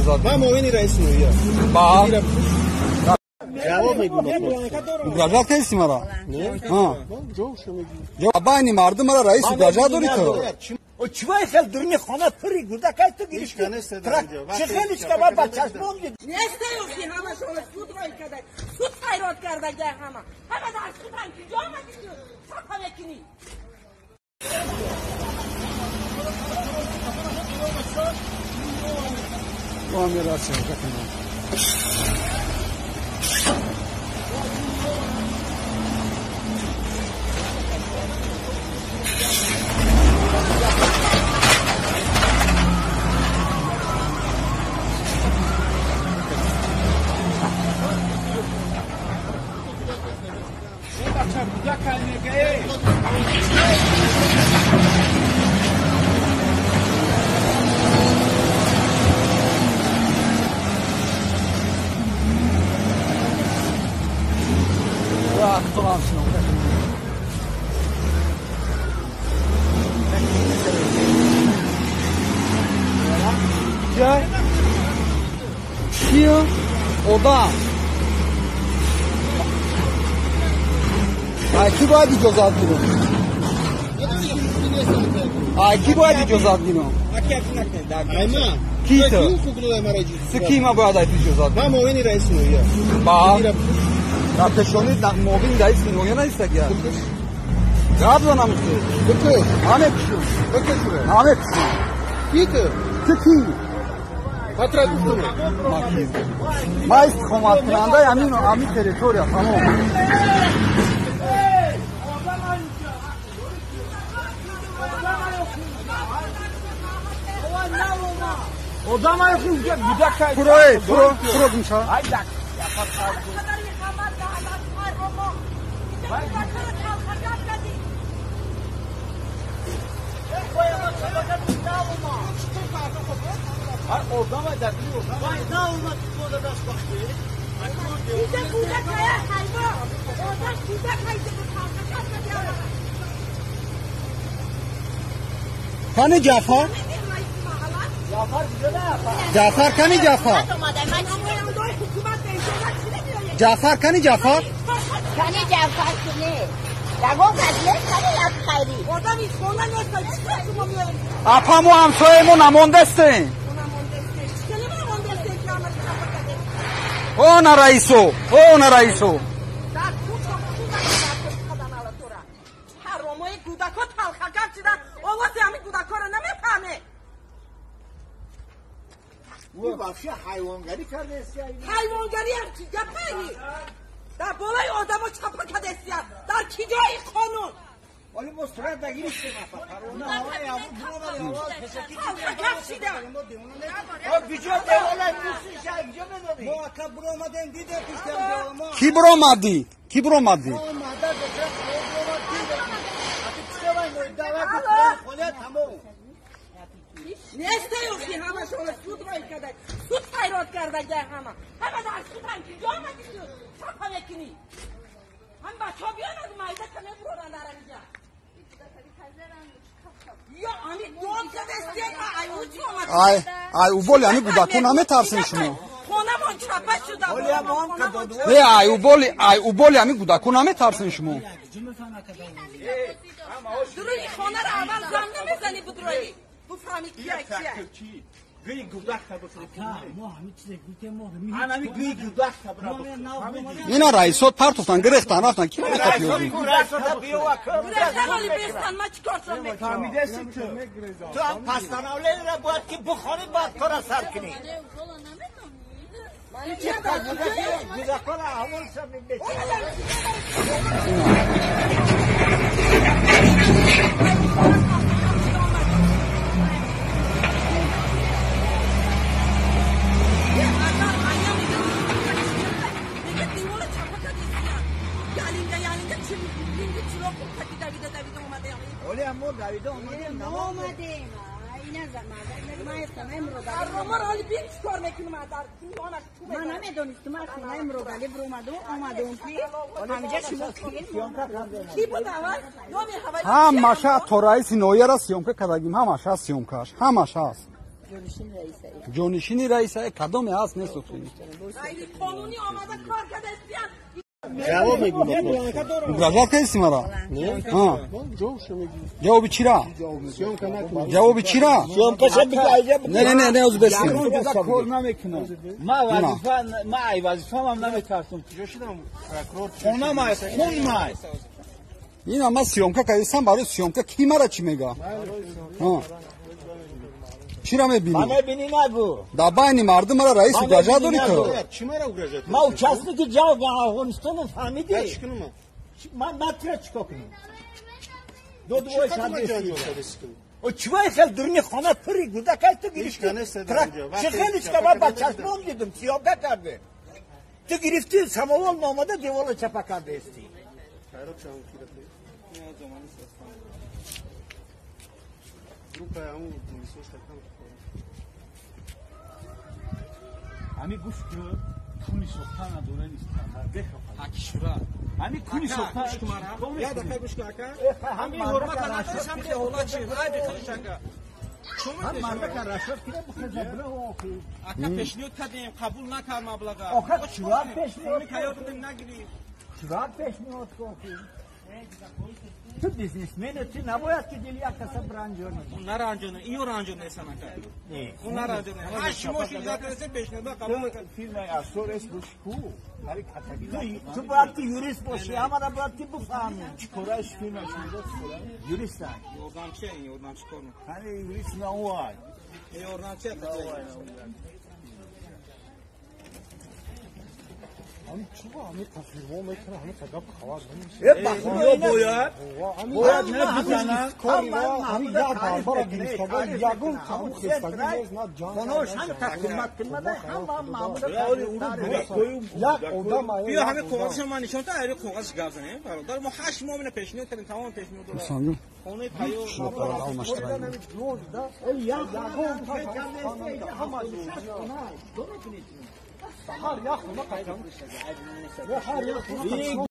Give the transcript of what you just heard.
иҷозат? Ман муовини раиси ноҳия. Ба ҷавоб мегӯм. Угрожать кардӣ мара? Не. Ҳа. Ҷавобшо мегӯм. Ҷавоб байни мардум мара раис угрожать дорӣ ту? Чивай хел дурни хона пури гурда кай ту гирифти? Чи хеле чика ба чашмом дид? Нестаюхи ҳамашон суд рой карда, суд хайрот карда гай ҳама. Ҳама дар судан ки ҷо омадӣ ту чапа мекунӣ. Киё? Одам. Ай ки бояд иҷозат гирам? Ай ки бояд иҷозат гирам? Ки ту? Ту ки ма бояд ай ту иҷозат Ман муовини раиси ноҳия. Ба дар пешони муовини раиси ноҳия наистагия. Гап занам ту. Бикаш. Намекушам. Бикашура. Намекушам. Ки ту? Ту ки? Патрак гуфтам. Ма истиқоматкунандаи ҳамин территория тамом. Фуро, фуро, фуро гумша. Кани Ҷафар? Ҷафар кани Ҷафар? Ҷафар кани Ҷафар? Кани Ҷафар кини? Ягон кас нест кани Абдухайри. Апа мо ҳамсояи мо намондастем. О на раисо, о на раисо. Ҳаромои кӯдако талхагап шуда, овози ҳамин кӯдакоро намефаҳме. Вообще ҳайвонгарӣ кардааст. Ҳайвонгарӣ ҳам чӣ гапаи? Дар болои одамо чапа кардааст. Дар чӣ ҷои қонун? Вале мо сурат нагирифтем апа. Талхагап шуда. Биҷо девона мусиша биҷо медонӣ? Мо ака буромадем дидем пиштем девона. Кӣ буромадӣ? Кӣ буромадӣ? Мо мада бечора буромад дидем. Аки чӣ вай давай хона тамом. Нестаюхи ҳамашон суд рой карда, суд хайрот карда гай ҳама. Ҳама дар судан ки ҷо омадӣ ту чапа мекунӣ. Ҳам бачаҳо биён аз майда ка мебуроранд дар ҳамиҷа. Ё ами дод задастем, ай ӯ чӣ омад? Ай, ай уболи ами кӯдако наметарсем шумо. Хонамон чапа шуда. Не, ай уболи, ай уболи ами кӯдако наметарсем шумо. Дуруни хонаро аввал зан намезанӣ будроӣ. Буфаҳмӣ кия кия. Ина раисот партофтан, гирехтан, рафтан. Ки намехоҳӣ? Гурехтан оли бестан, ма чӣ коршон мекунам? Фаҳмидаси ту. Ту ҳам постановлениро бояд ки бухонӣ, баъд кора сар кунӣ. Кӯдакона аҳволша мебеча. Ман намедонистам, аз хонаи Муродалӣ биромаду омадум ки ҳамиҷа шумо Ки буд аввал? Номи ҳавай Ҳамаша то раиси ноҳияра съёмка кардагим, ҳамаша съёмкаш, ҳамаша аст. Ҷонишини раиса кадоме ҳаст нест охи? Ғайриқонунӣ омада кор кардастиян. Ҷавоб мегӯм. Угрожать кардисти мара? Ҷавоби чира? Ҷавоби чира? Не, не, не, не, оз бесим. Кор намекунам. Ма вазифа, ма ай вазифамам наметарсам. Хона май, хун май. Ина ма съёмка кардисам, барои съёмка ки мара чӣ мега? Чира мебинӣ? Ма мебинӣ нагӯ. Дар байни мардум мара раис угрожать дорӣ ту? Чӣ мара угрожать? Ма участники ҷавоб Афғонистону фаҳмидӣ? Чӣ кунам? Ма тира чӣ кор кунам? Додвой шандеси. О чивай хел дурни хона пури гурдакай ту гирифтӣ. Чӣ хеле чика ба чашмом дидум, съёмка карде. Ту гирифтӣ самовол омада девола чапа кардаисти. Ами гуфт ки куни сохта надора Искандар бехафа. Акишура. Ами куни сохта Я дақиқа гӯш кун ака. Ҳамин ҳурмат надориш ҳам ки ҳолат чи айби худаш ака. Ҳам мардака рашват кида бухеза бира охи. Ака пешниҳод кардем, қабул накард маблаға. Оха чивар пешниҳод кардем? Додем нагирифт. Чивар пешниҳод кардӣ? Ту бизнесмен, ту набояд ки дили як каса бранҷонӣ. Наранҷонӣ, иё ранҷонесан ака. Ӯ наранҷонӣ. Ҳар шумо шиддат кардесен пешниҳод қабул накард. Фирмаи Асор эс бош ку. Ҳари катаги. Ту бояд ки юрист бошӣ, ҳамара бояд ки бифаҳмӣ. Чӣ кораш фирмаш мега чӣ кора? Юрист ай. Ёрдамчи, ёрдамчи кор мекунад. Ҳани юрист на ӯ ай. Ёрдамчи Биё ҳамин коғазашо ман нишон та, айри коғазаш гап занем, бародар. Мо 8 моҳ мина пешниҳод кардем, тамоми пешниҳодро. Хонаи тайёр. Ҳар як хона қайдам. Ҳар як хона.